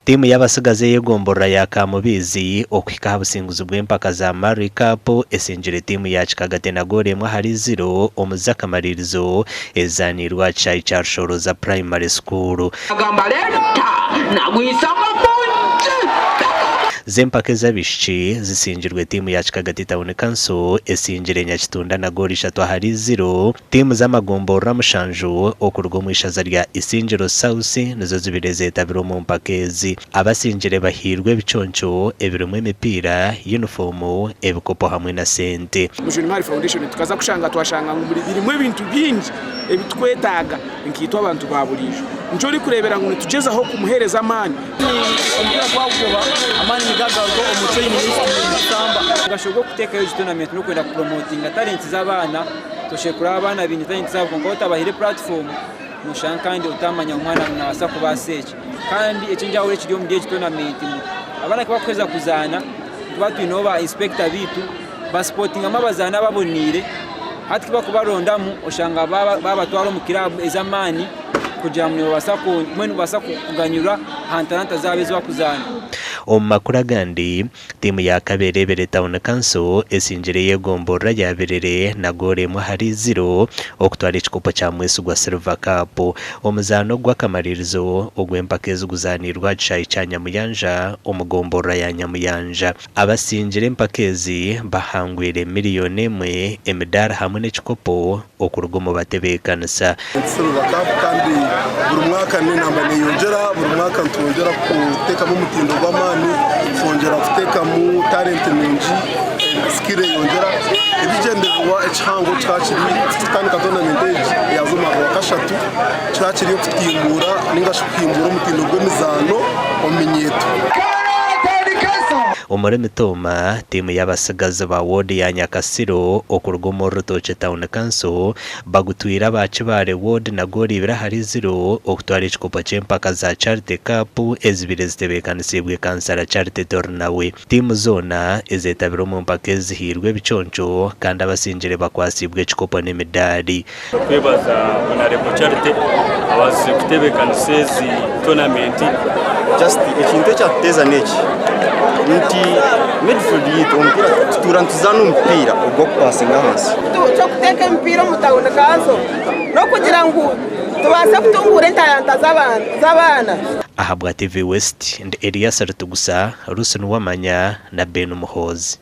Tiimu y'abatsigazi ey'egomborora ya Kamubiizi okuhika aha businguzi bw'empaka za Marie Cup esingire tiimu ya Kikagate na goolo emwe ahari ziro omu z'akamaririzo ezizaaniirwe aha kishaayi kya Rushoroza Primary School. Agamba leeta nagwisa amagunju. Z'empaka ez'abaishiki zisingirwe tiimu ya Kikagati Town Council esingire Nyakitunda na goolo ishatu ahari ziro. Tiimu z'amagomborora mushanju okuruga omu ishaza rya Isingiro South nizo zibaire zeetabire omu mpaka ezi. Abasingire bahairwe ebiconco ebirimu emipiira, yunifoomu, ebikopo hamwe na sente. Mujuni Mari Foundation tukaza kushanga twashanga ngu birimu ebintu bingi ebitukwetaaga nkaitwe abantu ba buriijo. Nikyo orikureebera ngu nitugyezaho kumuheereza amaani. Omupiira gwakuba amaani nigagaruka omu training nitusamba. Omugasho gw'okuteekaho egi tournament n'okwenda kupromotinga talent z'abaana. Tosherekura kureba abaana baine talent zaabo kwonka otabahire platform noshanga kandi otamanya ngu omwana nabaasa kubaasa eki. Kandi eky'enjawulo ekiri omuri egi tournament ngu abaana kubakuheza kuzaana nituba twineho ba inspector beitu basipotingamu abazaani ababoniire hati kubakubarondamu oshanga babatwara omu club ez'amaani kugira ngu nibabaasa kuganyirwa aha ntaranta zaabo ezi bakuzaana. Omu makuru agandi, Tiimu ya Kabereebere Town Council esingire ey'egomborora ya Birere na goolo emwe ahari ziro okutwara ekikopo kya Mwesigwa Silver Cup. Omuzaano gw'akamaririzo ogw'empaka ezi guzaaniirwe aha kishaayi kya Nyamuyanja omu gomborora ya Nyamuyanja. Abasingire empaka ezi bahangwire miriyoni emwe, emidaara hamwe n'ekikopo okuruga omu batebeekanisa. Silver Cup kandi buri mwaka n'enamba neyongyera, buri mwaka nitwongyera kuteekamu omutindo gw'amaani, twongyera kuteekamu talent nungi, skill eyongyera. Ebigyendererwa ekihango kikaba kiri kutandika tournament egi eyaza omu mwaka gwa kashatu kikaba kiri okutimbuura ninga shi kuhimbuura omutindo gw'emizaano omu minyeeto. Omuri Mitooma, tiimu y'abatsigazi ba woodi ya Nyakasiro okuruga omuri Rutookye Town Council bagutwire aba Kibaale Ward na goolo ibiri ahari ziro okutwara ekikopo ky'empaka za Charity Cup ezibaire zitebeekanisiibwe Kansara Charity Torinawe. Tiimu zoona ezeetabire omu mpaka ezi zihairwe ebiconco kandi abasingire bakwatsiibwe ekikopo n'emidaari. Kwebaza Honarebo Charity abaasize kutebeekanisa ezi tournament. Just ekintu ekyatuteeza n'eki nti midfield yaitu omupiira tutuura nituzaana omupiira ogw'okupasinga ahansi. Ky'okuteeka emipiira omu tawuni kanso n'okugira ngu tubaase kutunguura entaranta z'abaana. Ahabwa TV West, ndi Elias Ritugusa, Rusi Nuwamanya na Ben Muhoozi.